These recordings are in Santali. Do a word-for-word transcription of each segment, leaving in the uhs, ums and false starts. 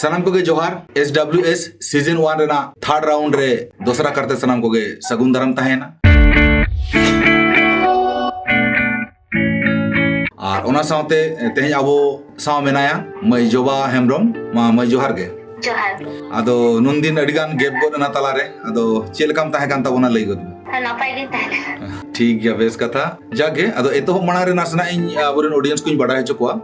ᱥᱟᱱᱟᱢ ᱠᱚᱜᱮ ᱡᱚᱦᱟᱨ᱾ S W S season one ᱨᱮᱱᱟᱜ third round ᱨᱮ ᱫᱚᱥᱨᱟ ᱠᱟᱨᱛᱮ ᱥᱟᱱᱟᱢ ᱠᱚᱜᱮ ᱥᱟᱹᱜᱩᱱ ᱫᱟᱨᱟᱢ ᱛᱟᱦᱮᱸᱭᱮᱱᱟ᱾ ᱟᱨ ᱚᱱᱟ ᱥᱟᱶᱛᱮ ᱛᱮᱦᱮᱧ ᱟᱵᱚ ᱥᱟᱶ ᱢᱮᱱᱟᱭᱟ ᱢᱟᱹᱭ ᱡᱚᱵᱟ ᱦᱮᱢᱵᱨᱚᱢ᱾ ᱢᱟ ᱢᱟᱹᱭ, ᱡᱚᱦᱟᱨ ᱜᱮ᱾ ᱡᱚᱦᱟᱨ ᱜᱮ᱾ ᱟᱫᱚ ᱱᱩᱱᱫᱤᱱ ᱟᱹᱰᱤ ᱜᱟᱱ gap ᱜᱚᱫ ᱮᱱᱟ ᱛᱟᱞᱟᱨᱮ, ᱟᱫᱚ ᱪᱮᱫ ᱞᱮᱠᱟᱢ ᱛᱟᱦᱮᱸ ᱠᱟᱱ ᱛᱟᱵᱚᱱᱟ, ᱞᱟᱹᱭ ᱜᱚᱫ ᱢᱮ᱾ ᱦᱮᱸ, ᱱᱟᱯᱟᱭ ᱜᱤᱧ ᱛᱟᱦᱮᱸ ᱠᱟᱱᱟ᱾ ᱴᱷᱤᱠ ᱜᱮᱭᱟ, ᱵᱮᱥ ᱠᱟᱛᱷᱟ᱾ ᱡᱟᱜᱮ, ᱟᱫᱚ ᱮᱛᱚᱦᱚᱵ ᱢᱟᱲᱟᱝ ᱨᱮ ᱱᱟᱥᱮᱱᱟᱜ ᱤᱧ ᱟᱵᱚᱨᱮᱱ audience ᱠᱚᱧ ᱵᱟᱰᱟᱭ ᱦᱚᱪᱚ ᱠᱚᱣᱟ᱾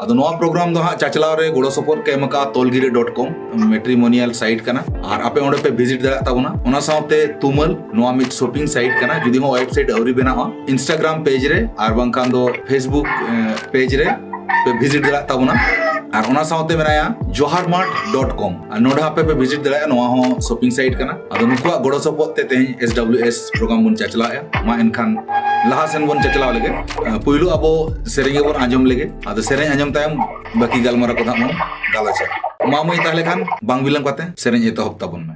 ᱟᱫᱚ ᱱᱚᱣᱟ program ᱫᱚ ᱦᱟᱸᱜ ᱪᱟᱪᱞᱟᱣ ᱨᱮ ᱜᱚᱲᱚ ᱥᱚᱯᱚᱦᱚᱫ ᱠᱚ ᱮᱢ ᱟᱠᱟᱫᱼᱟ ᱛᱚᱞᱜᱤᱨᱟᱹ dot com, matrimonial site ᱠᱟᱱᱟ, ᱟᱨ ᱟᱯᱮ ᱚᱸᱰᱮ ᱯᱮ visit ᱫᱟᱲᱮᱭᱟᱜ ᱛᱟᱵᱚᱱᱟ᱾ ᱚᱱᱟ ᱥᱟᱶᱛᱮ ᱛᱩᱢᱟᱹᱞ, ᱱᱚᱣᱟ ᱢᱤᱫ shopping site ᱠᱟᱱᱟ᱾ ᱡᱩᱫᱤ ᱦᱚᱸ website ᱟᱹᱣᱨᱤ ᱵᱮᱱᱟᱣᱟ, Instagram page ᱨᱮ ᱟᱨ ᱵᱟᱝᱠᱷᱟᱱ ᱫᱚ Facebook, ᱮ, page ᱨᱮ ᱯᱮ visit ᱫᱟᱲᱮᱭᱟᱜ ᱛᱟᱵᱚᱱᱟ᱾ ᱟᱨ ᱚᱱᱟ ᱥᱟᱶᱛᱮ ᱢᱮᱱᱟᱭᱟ joharmart dot com, ᱟᱨ ᱱᱚᱰᱮ ᱦᱚᱸ ᱟᱯᱮ ᱯᱮ visit ᱫᱟᱲᱮᱭᱟᱜᱼᱟ᱾ ᱱᱚᱣᱟ ᱦᱚᱸ shopping site ᱠᱟᱱᱟ᱾ ᱟᱫᱚ ᱱᱩᱠᱩᱣᱟᱜ ᱜᱚᱲᱚ ᱥᱚᱯᱚᱦᱚᱫ ᱛᱮ ᱛᱮᱦᱮᱧ S W S program ᱵᱚᱱ ᱪᱟᱪᱞᱟᱣᱮᱫᱼᱟ᱾ ᱢᱟ ᱮᱱᱠᱷᱟᱱ ᱞᱟᱦᱟ ᱥᱮᱱ ᱵᱚᱱ ᱪᱟᱪᱞᱟᱣ ᱞᱮᱜᱮ᱾ ᱟᱸ, ᱯᱩᱭᱞᱩ ᱟᱵᱚ ᱥᱮᱨᱮᱧ ᱜᱮᱵᱚᱱ ᱟᱸᱡᱚᱢ ᱞᱮᱜᱮ᱾ ᱟᱫᱚ ᱥᱮᱨᱮᱧ ᱟᱸᱡᱚᱢ ᱛᱟᱭᱚᱢ ᱵᱟᱹᱠᱤ ᱜᱟᱞᱢᱟᱨᱟᱣ ᱠᱚᱫᱚ ᱦᱟᱸᱜ ᱵᱚᱱ ᱜᱟᱞᱚᱪᱟ᱾ ᱢᱟ ᱢᱟᱹᱭ, ᱛᱟᱦᱚᱞᱮ ᱠᱷᱟᱱ ᱵᱟᱝ ᱵᱤᱞᱚᱢ ᱠᱟᱛᱮ ᱥᱮᱨᱮᱧ ᱮᱛᱚᱦᱚᱵ ᱛᱟᱵᱚᱱ ᱢᱮ᱾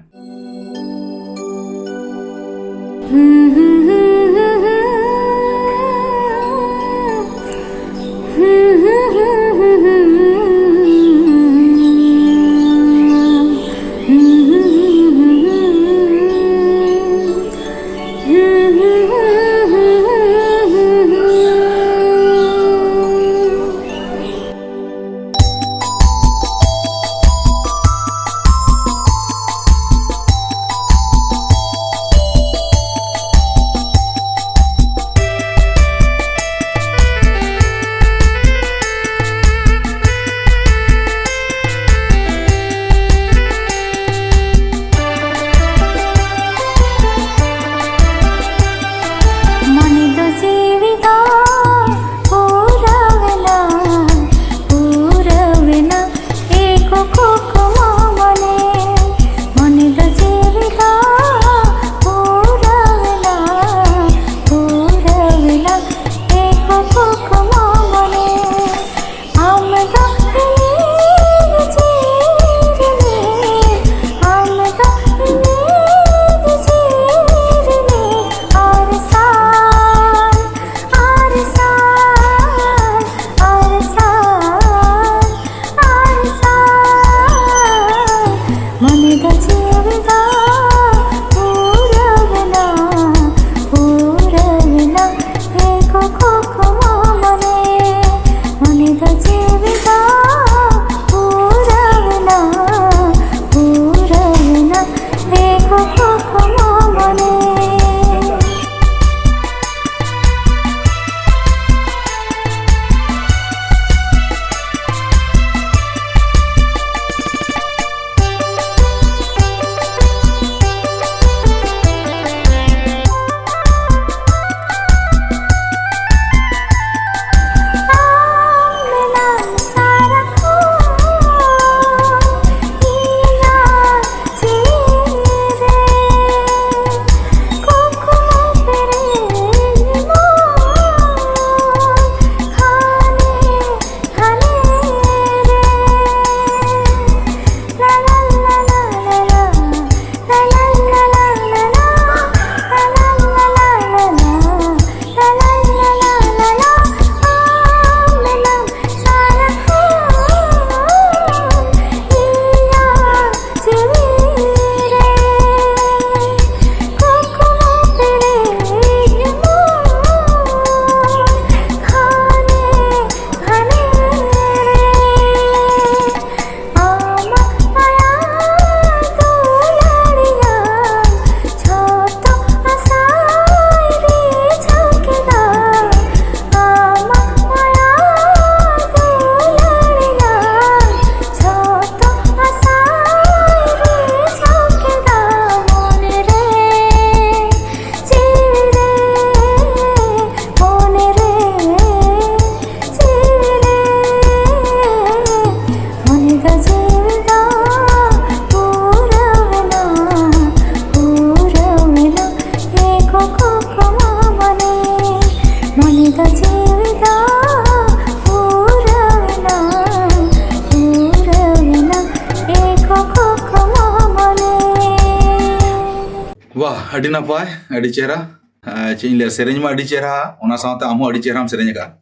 ᱟᱹᱰᱤ ᱱᱟᱯᱟᱭ, ᱟᱹᱰᱤ ᱪᱮᱦᱨᱟ᱾ ᱟᱨ ᱪᱮᱫ ᱤᱧ ᱞᱟᱹᱭᱟ, ᱥᱮᱨᱮᱧ ᱢᱟ ᱟᱹᱰᱤ ᱪᱮᱦᱨᱟ, ᱚᱱᱟ ᱥᱟᱶᱛᱮ ᱟᱢ ᱦᱚᱸ ᱟᱹᱰᱤ ᱪᱮᱦᱨᱟᱢ ᱥᱮᱨᱮᱧ ᱟᱠᱟᱫᱼᱟ᱾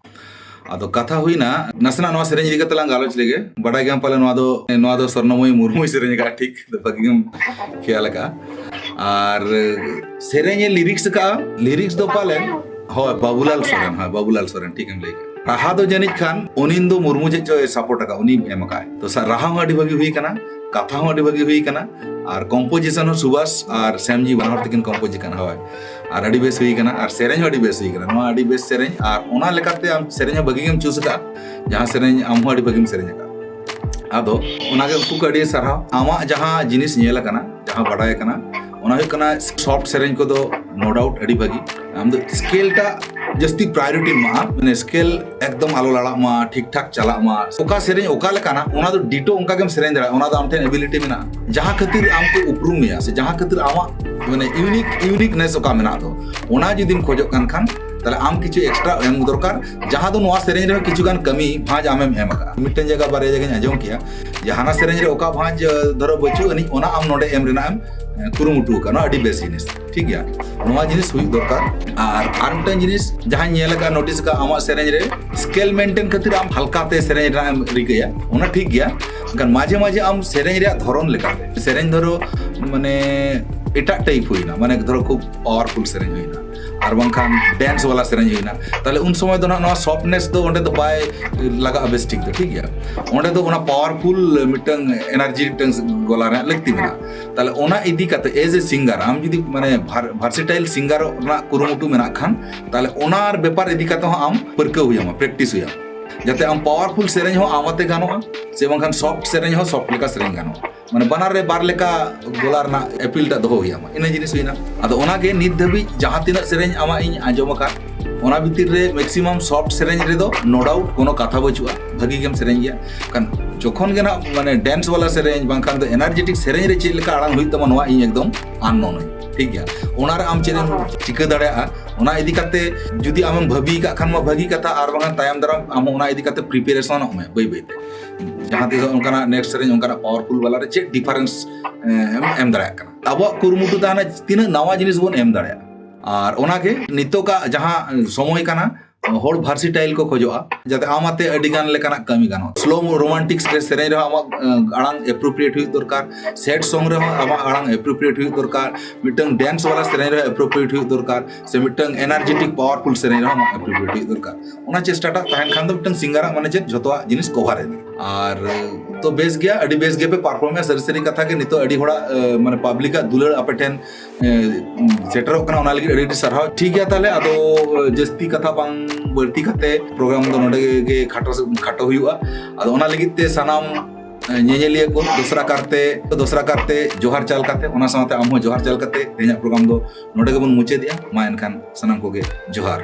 ᱟᱫᱚ ᱠᱟᱛᱷᱟ ᱦᱩᱭᱱᱟ, ᱱᱟᱥᱮᱱᱟᱜ ᱱᱚᱣᱟ ᱥᱮᱨᱮᱧ ᱤᱫᱤ ᱠᱟᱛᱮ ᱞᱟᱝ ᱜᱟᱞᱚᱪ ᱞᱮᱜᱮ᱾ ᱵᱟᱰᱟᱭ ᱜᱮᱭᱟᱢ ᱯᱟᱞᱮ ᱱᱚᱣᱟ ᱫᱚ, ᱱᱚᱣᱟ ᱫᱚ ᱥᱚᱨᱱᱚᱢᱚᱭᱤ ᱢᱩᱨᱢᱩᱭ ᱥᱮᱨᱮᱧ ᱟᱠᱟᱫᱼᱟ, ᱴᱷᱤᱠ? ᱟᱫᱚ ᱵᱷᱟᱹᱜᱤ ᱜᱮᱢ ᱠᱷᱮᱭᱟᱞ ᱟᱠᱟᱫᱼᱟ᱾ ᱟᱨ ᱥᱮᱨᱮᱧ ᱮ lyrics ᱟᱠᱟᱫᱼᱟ, lyrics ᱫᱚ ᱯᱟᱞᱮᱱ, ᱦᱳᱭ, ᱵᱟᱵᱩᱞᱟᱞ ᱥᱚᱨᱮᱱ, ᱦᱳᱭ, ᱵᱟᱵᱩᱞᱟᱞ ᱥᱚᱨᱮᱱ, ᱴᱷᱤᱠ ᱮᱢ ᱞᱟᱹᱭ ᱠᱮᱫᱟ᱾ ᱨᱟᱦᱟ ᱫᱚ ᱡᱟᱹᱱᱤᱡ ᱠᱷᱟᱱ ᱚᱱᱤᱱᱫᱚ ᱢᱩᱨᱢᱩ ᱪᱮᱫ ᱪᱚᱭ support ᱟᱠᱟᱫ, ᱩᱱᱤ ᱮᱢ ᱟᱠᱟᱫ᱾ ᱛᱚ ᱥᱟ-, ᱨᱟᱦᱟ ᱦᱚᱸ ᱟᱹᱰᱤ ᱵᱷᱟᱹᱜᱤ ᱦᱩᱭ ᱟᱠᱟᱱᱟ, ᱠᱟᱛᱷᱟ ᱦᱚᱸ ᱟᱹᱰᱤ ᱵᱷᱟᱹᱜᱤ ᱦᱩᱭ ᱟᱠᱟᱱᱟ, ᱟᱨ composition ᱦᱚᱸ ᱥᱩᱵᱷᱟᱥ ᱟᱨ ᱥᱮᱢᱡᱤ ᱵᱟᱱᱟ ᱦᱚᱲ ᱛᱟᱹᱠᱤᱱ compose ᱟᱠᱟᱱᱟ, ᱦᱳᱭ᱾ ᱟᱨ ᱟᱹᱰᱤ ᱵᱮᱥ ᱦᱩᱭ ᱟᱠᱟᱱᱟ, ᱟᱨ ᱥᱮᱨᱮᱧ ᱦᱚᱸ ᱟᱹᱰᱤ ᱵᱮᱥ ᱦᱩᱭ ᱟᱠᱟᱱᱟ᱾ ᱱᱚᱣᱟ ᱟᱹᱰᱤ ᱵᱮᱥ ᱥᱮᱨᱮᱧ, ᱟᱨ ᱚᱱᱟ ᱞᱮᱠᱟᱛᱮ ᱟᱢ ᱥᱮᱨᱮᱧ ᱦᱚᱸ ᱵᱷᱟᱹᱜᱤ ᱜᱮᱢ choose ᱟᱠᱟᱫᱼᱟ, ᱡᱟᱦᱟᱸ ᱥᱮᱨᱮᱧ ᱟᱢ ᱦᱚᱸ ᱟᱹᱰᱤ ᱵᱷᱟᱹᱜᱤᱢ ᱥᱮᱨᱮᱧ ᱟᱠᱟᱫᱼᱟ᱾ ᱟᱫᱚ ᱚᱱᱟᱜᱮ ᱩᱱᱠᱩ ᱠᱚ ᱟᱹᱰᱤ ᱥᱟᱨᱦᱟᱣ᱾ ᱟᱢᱟᱜ ᱡᱟᱦᱟᱸ ᱡᱤᱱᱤᱥ ᱧᱮᱞ ᱟᱠᱟᱱᱟ, ᱡᱟᱦᱟᱸ ᱵᱟᱰᱟᱭ ᱟᱠᱟᱱᱟ, ᱚᱱᱟ ᱦᱩᱭᱩᱜ ᱠᱟᱱᱟ soft ᱥᱮᱨᱮᱧ ᱠᱚᱫᱚ no doubt ᱟᱹᱰᱤ ᱵᱷᱟᱹᱜᱤ᱾ ᱟᱢ ᱫᱚ scale ᱴᱟᱜ ᱡᱟᱹᱥᱛᱤ priority ᱮᱢᱟᱜᱼᱟ, ᱢᱟᱱᱮ scale ᱮᱠᱫᱚᱢ ᱟᱞᱚ ᱞᱟᱲᱟᱜ ᱢᱟ, ᱴᱷᱤᱠ ᱴᱷᱟᱠ ᱪᱟᱞᱟᱜ ᱢᱟ᱾ ᱚᱠᱟ ᱥᱮᱨᱮᱧ ᱚᱠᱟ ᱞᱮᱠᱟᱱᱟ, ᱚᱱᱟ ᱫᱚ ditto ᱚᱱᱠᱟ ᱜᱮᱢ ᱥᱮᱨᱮᱧ ᱫᱟᱲᱮᱭᱟᱜᱼᱟ, ᱚᱱᱟ ᱫᱚ ᱟᱢ ᱴᱷᱮᱱ ability ᱢᱮᱱᱟᱜᱼᱟ᱾ ᱡᱟᱦᱟᱸ ᱠᱷᱟᱹᱛᱤᱨ ᱟᱢ ᱠᱚ ᱩᱯᱨᱩᱢ ᱢᱮᱭᱟ ᱥᱮ ᱡᱟᱦᱟᱸ ᱠᱷᱟᱹᱛᱤᱨ ᱟᱢᱟᱜ ᱢᱟᱱᱮ unique, uniqueness ᱚᱠᱟ ᱢᱮᱱᱟᱜ ᱫᱚ, ᱚᱱᱟ ᱡᱩᱫᱤᱢ ᱠᱷᱚᱡᱚᱜ ᱠᱟᱱ ᱠᱷᱟᱱ, ᱛᱟᱦᱞᱮ ᱟᱢ ᱠᱤᱪᱷᱩ extra ᱮᱢ ᱫᱚᱨᱠᱟᱨ, ᱡᱟᱦᱟᱸ ᱫᱚ ᱱᱚᱣᱟ ᱥᱮᱨᱮᱧ ᱨᱮᱦᱚᱸ ᱠᱤᱪᱷᱩ ᱜᱟᱱ ᱠᱟᱹᱢᱤ ᱵᱷᱟᱸᱡᱽ ᱟᱢᱮᱢ ᱮᱢ ᱟᱠᱟᱫᱼᱟ᱾ ᱢᱤᱫᱴᱮᱱ ᱡᱟᱭᱜᱟ ᱵᱟᱨᱭᱟ ᱡᱟᱭᱜᱟᱧ ᱟᱸᱡᱚᱢ ᱠᱮᱜᱼᱟ ᱡᱮ ᱦᱟᱱᱟ ᱥᱮᱨᱮᱧ ᱨᱮ ᱚᱠᱟ ᱵᱷᱟᱸᱡᱽ, ᱟᱸ, ᱫᱷᱚᱨᱚ ᱵᱟᱹᱪᱩᱜ ᱟᱹᱱᱤᱡ, ᱚᱱᱟ ᱟᱢ ᱱᱚᱰᱮ ᱮᱢ ᱨᱮᱱᱟᱜ ᱮᱢ, ᱟᱸ, ᱠᱩᱨᱩᱢᱩᱴᱩ ᱟᱠᱟᱫᱼᱟ᱾ ᱱᱚᱣᱟ ᱟᱹᱰᱤ ᱵᱮᱥ ᱡᱤᱱᱤᱥ, ᱴᱷᱤᱠ ᱜᱮᱭᱟ᱾ ᱱᱚᱣᱟ ᱡᱤᱱᱤᱥ ᱦᱩᱭᱩᱜ ᱫᱚᱨᱠᱟᱨ᱾ ᱟᱨ ᱟᱨ ᱢᱤᱫᱴᱟᱝ ᱡᱤᱱᱤᱥ ᱡᱟᱦᱟᱸᱧ ᱧᱮᱞ ᱟᱠᱟᱫᱼᱟ, notice ᱟᱠᱟᱫᱼᱟ, ᱟᱢᱟᱜ ᱥᱮᱨᱮᱧ ᱨᱮ scale maintain ᱠᱷᱟᱹᱛᱤᱨ ᱟᱢ ᱦᱟᱞᱠᱟ ᱛᱮ ᱥᱮᱨᱮᱧ ᱨᱮᱱᱟᱜ ᱮᱢ ᱨᱤᱠᱟᱹᱭᱟ, ᱚᱱᱟ ᱴᱷᱤᱠ ᱜᱮᱭᱟ᱾ ᱢᱮᱱᱠᱷᱟᱱ ᱢᱟᱡᱷᱮ ᱢᱟᱡᱷᱮ ᱟᱢ ᱥᱮᱨᱮᱧ ᱨᱮᱭᱟᱜ ᱫᱷᱚᱨᱚᱱ ᱞᱮᱠᱟᱛᱮ, ᱥᱮᱨᱮᱧ ᱫᱷᱚᱨᱚ ᱢᱟᱱᱮ ᱮᱴᱟᱜ type ᱦᱩᱭᱱᱟ, ᱢᱟᱱᱮ ᱫᱷᱚᱨᱚ ᱠᱷᱩᱵ powerful ᱥᱮᱨᱮᱧ ᱦᱩᱭᱱᱟ, ᱟᱨ ᱵᱟᱝᱠᱷᱟᱱ dance ᱵᱟᱞᱟ ᱥᱮᱨᱮᱧ ᱦᱩᱭᱱᱟ, ᱛᱟᱦᱞᱮ ᱩᱱ ᱥᱚᱢᱚᱭ ᱫᱚ ᱱᱟᱜ ᱱᱚᱣᱟ softness ᱫᱚ ᱚᱸᱰᱮ ᱫᱚ ᱵᱟᱭ ᱞᱟᱜᱟᱜᱼᱟ ᱵᱮᱥ ᱴᱷᱤᱠ ᱫᱚ, ᱴᱷᱤᱠ ᱜᱮᱭᱟ? ᱚᱸᱰᱮ ᱫᱚ ᱚᱱᱟ powerful ᱢᱤᱫᱴᱟᱝ energy ᱢᱤᱫᱴᱟᱝ ᱜᱚᱞᱟ ᱨᱮᱱᱟᱜ ᱞᱟᱹᱠᱛᱤ ᱢᱮᱱᱟᱜᱼᱟ᱾ ᱛᱟᱦᱞᱮ ᱚᱱᱟ ᱤᱫᱤ ᱠᱟᱛᱮ as a singer ᱟᱢ ᱡᱩᱫᱤ ᱢᱟᱱᱮ ᱵᱷᱟᱨ-, versatile singer ᱨᱮᱱᱟᱜ ᱠᱩᱨᱩᱢᱩᱴᱩ ᱢᱮᱱᱟᱜ ᱠᱷᱟᱱ, ᱛᱟᱦᱞᱮ ᱚᱱᱟ ᱵᱮᱯᱟᱨ ᱤᱫᱤ ᱠᱟᱛᱮ ᱦᱚᱸ ᱟᱢ ᱯᱟᱹᱨᱠᱟᱹᱣ ᱦᱩᱭ ᱟᱢᱟ, practice ᱦᱩᱭ ᱟᱢᱟ, ᱡᱟᱛᱮ ᱟᱢ powerful ᱥᱮᱨᱮᱧ ᱦᱚᱸ ᱟᱢ ᱟᱛᱮ ᱜᱟᱱᱚᱜᱼᱟ, ᱥᱮ ᱵᱟᱝᱠᱷᱟᱱ soft ᱥᱮᱨᱮᱧ ᱦᱚᱸ soft ᱞᱮᱠᱟ ᱥᱮᱨᱮᱧ ᱜᱟᱱᱚᱜᱼᱟ᱾ ᱢᱟᱱᱮ ᱵᱟᱱᱟᱨ ᱨᱮ ᱵᱟᱨ ᱞᱮᱠᱟ ᱜᱚᱞᱟ ᱨᱮᱱᱟᱜ appeal ᱴᱟᱜ ᱫᱚᱦᱚ ᱦᱩᱭ ᱟᱢᱟ, ᱤᱱᱟᱹ ᱡᱤᱱᱤᱥ ᱦᱩᱭᱱᱟ᱾ ᱟᱫᱚ ᱚᱱᱟᱜᱮ ᱱᱤᱛ ᱫᱷᱟᱹᱵᱤᱡ ᱡᱟᱦᱟᱸ ᱛᱤᱱᱟᱹᱜ ᱥᱮᱨᱮᱧ ᱟᱢᱟᱜ ᱤᱧ ᱟᱸᱡᱚᱢ ᱟᱠᱟᱫ, ᱚᱱᱟ ᱵᱷᱤᱛᱤᱨ ᱨᱮ maximum soft ᱥᱮᱨᱮᱧ ᱨᱮᱫᱚ no doubt ᱠᱳᱱᱳ ᱠᱟᱛᱷᱟ ᱵᱟᱹᱪᱩᱜᱼᱟ, ᱵᱷᱟᱹᱜᱤ ᱜᱮᱢ ᱥᱮᱨᱮᱧ ᱜᱮᱭᱟ᱾ ᱠᱷᱟᱱ ᱡᱚᱠᱷᱚᱱ ᱜᱮ ᱱᱟᱜ ᱢᱟᱱᱮ dance ᱵᱟᱞᱟ ᱥᱮᱨᱮᱧ ᱵᱟᱝᱠᱷᱟᱱ ᱫᱚ energetic ᱥᱮᱨᱮᱧ ᱨᱮ ᱪᱮᱫ ᱞᱮᱠᱟ ᱟᱲᱟᱝ ᱦᱩᱭᱩᱜ ᱛᱟᱢᱟ, ᱱᱚᱣᱟ ᱤᱧ ᱮᱠᱫᱚᱢ unknown ᱟᱹᱧ, ᱴᱷᱤᱠ ᱜᱮᱭᱟ? ᱚᱱᱟ ᱨᱮ ᱟᱢ ᱪᱮᱫ ᱮᱢ ᱪᱤᱠᱟᱹ ᱫᱟᱲᱮᱭᱟᱜᱼᱟ, ᱚᱱᱟ ᱤᱫᱤ ᱠᱟᱛᱮ ᱡᱩᱫᱤ ᱟᱢᱮᱢ ᱵᱷᱟᱹᱵᱤ ᱠᱟᱜ ᱠᱷᱟᱱ ᱢᱟ ᱵᱷᱟᱹᱜᱤ ᱠᱟᱛᱷᱟ, ᱟᱨ ᱵᱟᱝᱠᱷᱟᱱ ᱛᱟᱭᱚᱢ ᱫᱟᱨᱟᱢ ᱟᱢ ᱚᱱᱟ ᱤᱫᱤ ᱠᱟᱛᱮ ᱯᱨᱤᱯᱟᱨᱮᱥᱚᱱᱚᱜ ᱢᱮ ᱵᱟᱹᱭ ᱵᱟᱹᱭ ᱛᱮ᱾ ᱡᱟᱦᱟᱸ ᱛᱤᱥ ᱚᱱᱠᱟᱱᱟᱜ ᱱᱮᱠᱥᱴ ᱥᱮᱨᱮᱧ ᱚᱱᱠᱟᱱᱟᱜ ᱯᱟᱣᱟᱨᱯᱷᱩᱞ ᱵᱟᱞᱟ ᱨᱮ ᱪᱮᱫ ᱰᱤᱯᱷᱟᱨᱮᱱᱥ ᱮᱢ ᱮᱢ ᱫᱟᱲᱮᱭᱟᱜ ᱠᱟᱱᱟ᱾ ᱟᱵᱚᱣᱟᱜ ᱠᱩᱨᱩᱢᱩᱴᱩ ᱛᱟᱦᱮᱱᱟ ᱛᱤᱱᱟᱹᱜ ᱱᱟᱣᱟ ᱡᱤᱱᱤᱥ ᱵᱚᱱ ᱮᱢ ᱫᱟᱲᱮᱭᱟᱜᱼᱟ᱾ ᱟᱨ ᱚᱱᱟᱜᱮ ᱱᱤᱛᱚᱜᱟᱜ ᱡᱟᱦᱟᱸ ᱥᱚᱢᱚᱭ ᱠᱟᱱᱟ, ᱦᱚᱲ ᱵᱷᱟᱨᱥᱤᱴᱟᱭᱤᱞ ᱠᱚ ᱠᱷᱚᱡᱚᱜᱼᱟ, ᱡᱟᱛᱮ ᱟᱢ ᱟᱛᱮ ᱟᱹᱰᱤ ᱜᱟᱱ ᱞᱮᱠᱟᱱᱟᱜ ᱠᱟᱹᱢᱤ ᱜᱟᱱᱚᱜᱼᱟ᱾ ᱥᱞᱳ ᱨᱳᱢᱟᱱᱴᱤᱠᱥ ᱨᱮ ᱥᱮᱨᱮᱧ ᱨᱮᱦᱚᱸ ᱟᱢᱟᱜ ᱟᱲᱟᱝ ᱮᱯᱨᱳᱯᱨᱤᱭᱮᱴ ᱦᱩᱭᱩᱜ ᱫᱚᱨᱠᱟᱨ, ᱥᱮᱰ ᱥᱚᱝ ᱨᱮᱦᱚᱸ ᱟᱢᱟᱜ ᱟᱲᱟᱝ ᱮᱯᱨᱳᱯᱨᱤᱭᱮᱴ ᱦᱩᱭᱩᱜ ᱫᱚᱨᱠᱟᱨ, ᱢᱤᱫᱴᱟᱝ ᱰᱮᱱᱥ ᱵᱟᱞᱟ ᱥᱮᱨᱮᱧ ᱨᱮᱦᱚᱸ ᱮᱯᱨᱳᱯᱨᱤᱭᱮᱴ ᱦᱩᱭᱩᱜ ᱫᱚᱨᱠᱟᱨ, ᱥᱮ ᱢᱤᱫᱴᱟᱝ ᱮᱱᱟᱨᱡᱮᱴᱤᱠ ᱯᱟᱣᱟᱨᱯᱷᱩᱞ ᱥᱮᱨᱮᱧ ᱨᱮᱦᱚᱸ ᱟᱢᱟᱜ ᱮᱯᱨᱳᱯᱨᱤᱭᱮᱴ ᱦᱩᱭᱩᱜ ᱫᱚᱨᱠᱟᱨ᱾ ᱚᱱᱟ ᱪᱮᱥᱴᱟᱴᱟᱜ ᱛᱟᱦᱮᱱ ᱠᱷᱟᱱ ᱫᱚ ᱢᱤᱫᱴᱟᱝ ᱥᱤᱝᱜᱟᱨᱟᱜ ᱢᱟᱱᱮ ᱪᱮᱫ ᱡᱷᱚᱛᱚᱣᱟᱜ ᱡᱤᱱᱤᱥ ᱠᱚᱵᱷᱟᱨ ᱮᱱᱟ᱾ ᱟᱨ ᱛᱚ ᱵᱮᱥ ᱜᱮᱭᱟ, ᱟᱹᱰᱤ ᱵᱮᱥ ᱜᱮᱯᱮ ᱯᱟᱨᱯᱷᱚᱨᱢᱮᱱᱥ᱾ ᱥᱟᱹᱨᱤ ᱥᱟᱹᱨᱤ ᱠᱟᱛᱷᱟ ᱜᱮ ᱱᱤᱛᱚᱜ ᱟᱹᱰᱤ ᱦᱚᱲᱟᱜ ᱢᱟᱱᱮ ᱯᱟᱵᱽᱞᱤᱠᱟᱜ ᱫᱩᱞᱟᱹᱲ ᱟᱯᱮ ᱴᱷᱮᱱ ᱥᱮᱴᱮᱨᱚᱜ ᱠᱟᱱᱟ, ᱚᱱᱟ ᱞᱟᱹᱜᱤᱫ ᱟᱹᱰᱤ ᱟᱹᱰᱤ ᱥᱟᱨᱦᱟᱣ᱾ ᱴᱷᱤᱠ ᱜᱮᱭᱟ, ᱛᱟᱦᱞᱮ ᱟᱫᱚ ᱡᱟᱹᱥᱛᱤ ᱠᱟᱛᱷᱟ ᱵᱟᱝ ᱵᱟᱹᱲᱛᱤ ᱠᱟᱛᱮ ᱯᱨᱳᱜᱨᱟᱢ ᱫᱚ ᱱᱚᱰᱮ ᱜᱮ ᱠᱷᱟᱴᱚ ᱠᱷᱟᱴᱚ ᱦᱩᱭᱩᱜᱼᱟ᱾ ᱟᱫᱚ ᱚᱱᱟ ᱞᱟᱹᱜᱤᱫ ᱛᱮ ᱥᱟᱱᱟᱢ ᱧᱮᱧᱮᱞᱤᱭᱟᱹ ᱠᱚ ᱫᱚᱥᱨᱟ ᱠᱟᱨᱛᱮ ᱫᱚᱥᱨᱟ ᱠᱟᱨᱛᱮ ᱡᱚᱦᱟᱨ ᱪᱟᱞ ᱠᱟᱛᱮ, ᱚᱱᱟ ᱥᱟᱶᱛᱮ ᱟᱢ ᱦᱚᱸ ᱡᱚᱦᱟᱨ ᱪᱟᱞ ᱠᱟᱛᱮ ᱛᱮᱦᱮᱧᱟᱜ ᱯᱨᱳᱜᱨᱟᱢ ᱫᱚ ᱱᱚᱰᱮ ᱜᱮᱵᱚᱱ ᱢᱩᱪᱟᱹᱫᱮᱜᱼᱟ᱾ ᱢᱟ ᱮᱱᱠᱷᱟᱱ ᱥᱟᱱᱟᱢ ᱠᱚᱜᱮ ᱡᱚᱦᱟᱨ᱾